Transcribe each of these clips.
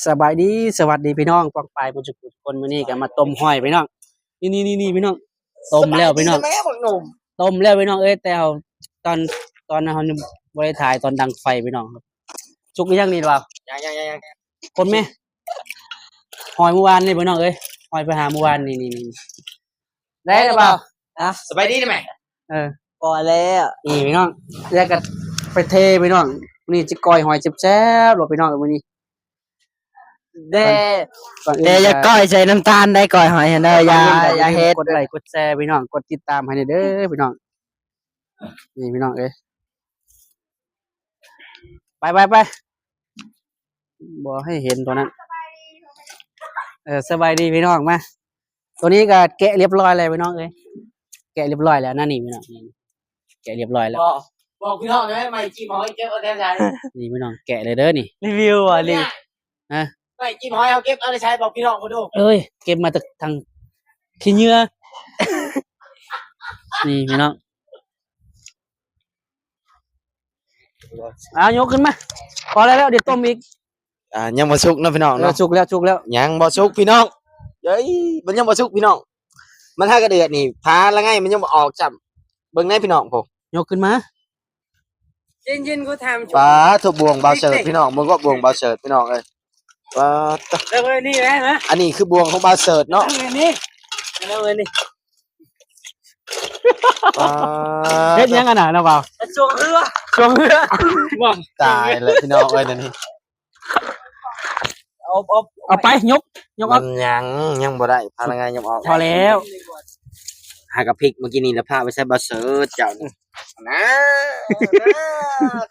ສະບາຍດີ ສະຫວັດດີພີ່ນ້ອງປ້ອງປາຍໝົດທຸກຄົນ. ມື້ນີ້ກໍມາຕົ້ມຫອຍພີ່ນ້ອງ. ນີ້ໆໆໆ ພີ່ນ້ອງ ຕົ້ມແລ້ວພີ່ນ້ອງ ສະບາຍດີແມ່ບັກໜຸ່ມ. ຕົ້ມແລ້ວພີ່ນ້ອງເອີຍ ແຕ່ເຮົາ ຕອນ ຕອນນັ້ນເຮົາຍັງບໍ່ໄດ້ຖ່າຍຕອນດັງໄຟພີ່ນ້ອງ. ສຸກຫຼືຍັງນີ້ບໍ່? ຍັງໆໆໆ ຄົນແມ່ ຫອຍມື້ວານນີ້ພີ່ນ້ອງເອີຍ ຫອຍໄປຫາມື້ວານນີ້ ນີ້ໆ ໄດ້ແລ້ວບໍ່? ຮະ? ສະບາຍດີໄດ້ໄໝ? ເອີ ພໍແລ້ວ ນີ້ພີ່ນ້ອງ ແລ້ວກໍໄປເທພີ່ນ້ອງ. ນີ້ຈະກ້ອຍຫອຍແຊບໆ ໂລດພີ່ນ້ອງ ມື້ນີ້ ແດ່ ກ່ອນ ກ່ອນອື່ນ ແຕ່ຢ່າກ້ອຍໃສ່ນ້ຳຕານໄດ້ ກ້ອຍຫອຍຫັ້ນເດີ ຢ່າ ຢ່າເຮັດ. ກົດໄລກົດແຊພີ່ນ້ອງ ກົດຕິດຕາມໃຫ້ແດ່ເດີພີ່ນ້ອງ. ນີ້ພີ່ນ້ອງເອີຍ ໄປໆໆ ບໍ່ໃຫ້ເຫັນຕົວນັ້ນ. ເອີ ສະບາຍດີພີ່ນ້ອງ ມາ ຕົວນີ້ກໍແກະຮຽບຮ້ອຍແລ້ວພີ່ນ້ອງເອີຍ ແກະຮຽບຮ້ອຍແລ້ວນະ. ນີ້ພີ່ນ້ອງ ແກະຮຽບຮ້ອຍແລ້ວ. ບອກ ບອກພີ່ນ້ອງເດີ ໄມ້ຈິ້ມຫອຍເກັບເອົາແຕ່ໃສ. ນີ້ພີ່ນ້ອງ ແກະເລີຍເດີນີ້. ຣີວິວບໍ່ລີ? ຮະ? ໄມ້ຈິ້ມຫອຍເຮົາເກັບເອົາແຕ່ໃສ ບອກພີ່ນ້ອງເພິ່ນດູ. ເອີຍ ເກັບມາຈາກທາງຂີ້ເຫຍື້ອ. ນີ້ພີ່ນ້ອງ ອ່າ ຍົກຂຶ້ນມາ ພໍແລ້ວ ດຽວຕົ້ມອີກ. ອ່າ ຍັງບໍ່ສຸກເນາະພີ່ນ້ອງເນາະ. ເອີ ສຸກແລ້ວ ສຸກແລ້ວ ຍັງບໍ່ສຸກພີ່ນ້ອງ. ເອີຍ ມັນຍັງບໍ່ສຸກພີ່ນ້ອງ ມັນຫາກະເດືອດນີ້ ຝາລະໄງມັນຍັງບໍ່ອອກຊ້ຳ. ເບິ່ງແດ່ພີ່ນ້ອງ ໂອ້ ຍົກຂຶ້ນມາ. ເຢັນໆ ກໍຖາມ ປາໂທ ບ່ວງບ່າວເສີດພີ່ນ້ອງ ເບິ່ງກໍບ່ວງບ່າວເສີດພີ່ນ້ອງເອີຍ. ປາໂທ ເອົາໄວ້ນີ້ແຫຼະນະ ອັນນີ້ຄືບ່ວງຂອງບ່າວເສີດເນາະ. ເອົາໄວ້ນີ້ ເອົາໄວ້ນີ້ ປາໂທ ເຮັດຫຍັງອັນນັ້ນນະບ່າວ? ຊ່ວງເຮືອ ຊ່ວງເຮືອ ຕາຍແລ້ວພີ່ນ້ອງເອີຍ ແນວນີ້. ເອົາ ເອົາ ເອົາໄປ ຍົກ ຍົກອອກ. ມັນຍັງ ຍັງບໍ່ໄດ້ ພະນັກງານຍັງອອກ. ພໍແລ້ວ ຫາກະພິກເມື່ອກີ້ນີ້ລະ ພາໄປໃສ່ບ່າວເສີດເຈົ້ານີ້ນະ ນະ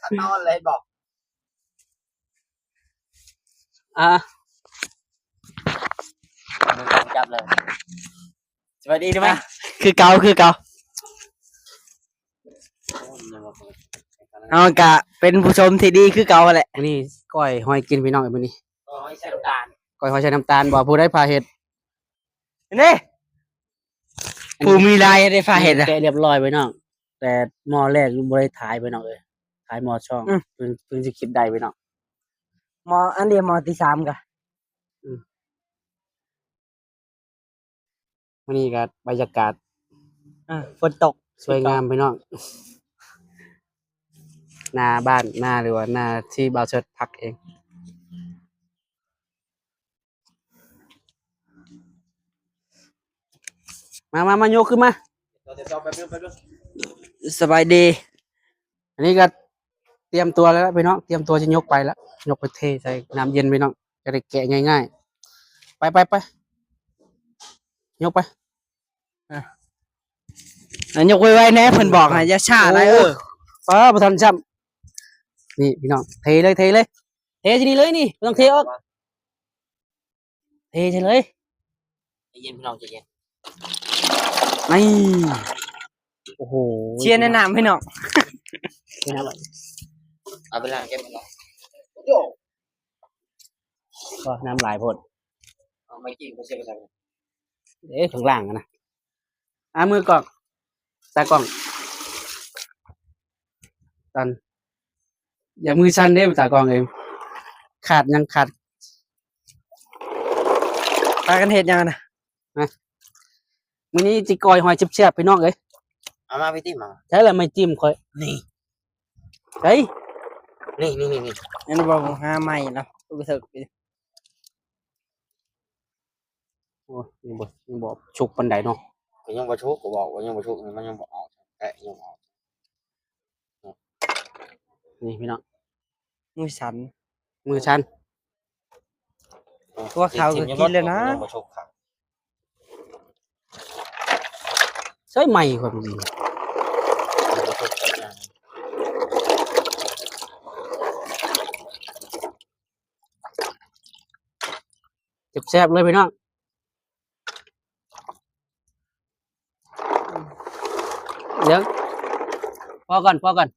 ຂະຕອນເລີຍເຫັນບໍ່? ອ່າ ຈັບເລີຍ. ສະບາຍດີໄດ້ໄໝ? ຄືເກົ່າ ຄືເກົ່າ ເຮົາກະເປັນຜູ້ຊົມທີ່ດີຄືເກົ່າຫັ້ນແຫຼະ. ມື້ນີ້ກ້ອຍຫອຍກິນພີ່ນ້ອງ ມື້ນີ້ ກ້ອຍຫອຍໃສ່ນ້ຳຕານ ກ້ອຍຫອຍໃສ່ນ້ຳຕານ. ບໍ່ ຜູ້ໃດພາເຮັດ? ນີ້ ຜູ້ມີລາຍໄດ້ພາເຮັດນະ. ແກະຮຽບຮ້ອຍພີ່ນ້ອງ ແຕ່ໝໍ້ແລກບໍ່ໄດ້ຖ່າຍພີ່ນ້ອງເອີຍ ຖ່າຍໝໍ້ສອງ. ອືມ ເພິ່ງ ເພິ່ງຊິຄິດໄດ້ພີ່ນ້ອງ. ໝໍ້ອັນນີ້ໝໍ້ທີສາມກະ ອືມ ມື້ນີ້ກໍບັນຍາກາດ ອ່າ ຝົນຕົກ ສວຍງາມພີ່ນ້ອງ ໜ້າບ້ານ ໜ້າ ຫຼືວ່າໜ້າທີ່ບ່າວເສີດພັກເອງ. ມາ ມາ ມາ ຍົກຂຶ້ນມາ. ສະບາຍດີ. ອັນນີ້ກໍຕຽມຕົວແລ້ວພີ່ນ້ອງ ຕຽມຕົວຈະຍົກໄປລະ ຍົກໄປເທໃສ່ນ້ຳເຢັນພີ່ນ້ອງ ຈະໄດ້ແກະງ່າຍໆ. ໄປ ໄປ ໄປ ຍົກໄປ. ອ່ະ ຍົກໄວໆແດ່ ເພິ່ນບອກໃຫ້ຢ່າຊ້າຫຼາຍ. ໂອ້ ເອີ ປ້າ ບໍ່ທັນຊ້ຳ. ນີ້ພີ່ນ້ອງ ເທເລີຍ ເທເລີຍ ເທທີ່ນີ້ເລີຍນີ້ ບໍ່ຕ້ອງເທອອກ. ເທໃສ່ເລີຍ. ໃຈເຢັນພີ່ນ້ອງ ໃຈເຢັນ. ນີ້ ໂອ້ໂຫ ເຊຍໃນນ້ຳພີ່ນ້ອງ. ເຊຍນ້ຳ ເອົາໄປລ້າງແກ້ວພີ່ນ້ອງ. ໂຢ ກໍນ້ຳຫຼາຍໂພດ. ເອົາໄມ້ຈິ້ມໄປໃສ່ກໍໄດ້. ເອີ ຂ້າງລ່າງນະ. ອ່າ ມືກ້ອງ ຕາກ້ອງ ຕັນ ຢ່າມືສັ່ນເດ້ ຕາກ້ອງເອີຍ. ຂາດຫຍັງ ຂາດ ພາກັນເຮັດຫຍັງນະ? ຮະ? ມື້ນີ້ຊິກ້ອຍຫອຍແຊບໆ ພີ່ນ້ອງເອີຍ. ເອົາມາໄປຕິມາ. ໃຊ້ລະໄມ້ຈິ້ມຂ້ອຍ. ນີ້ ໃຊ້ ນີ້ໆໆໆ. ແມ່ນບໍ່? ຫາໄມ້ລະ ກະເຖິກ. ໂອ້ຍ ຍັງບໍ່ ຍັງບໍ່ສຸກປານໃດເນາະ. ກໍຍັງບໍ່ສຸກ ກໍບອກວ່າຍັງບໍ່ສຸກ ມັນຍັງບໍ່ອອກ ແກະຍັງບໍ່ອອກ. ນີ້ພີ່ນ້ອງ ມືສັ່ນ ມືສັ່ນ. ຕົວເຂົາກໍກິນແລ້ວນະ ຍັງບໍ່ສຸກຄັກ. ໃຊ້ໄມ້ຂ້ອຍບໍ່ມີ. ແຊບໆ ເລີຍພີ່ນ້ອງ. ດຽວ ພໍກ່ອນ ພໍກ່ອນ.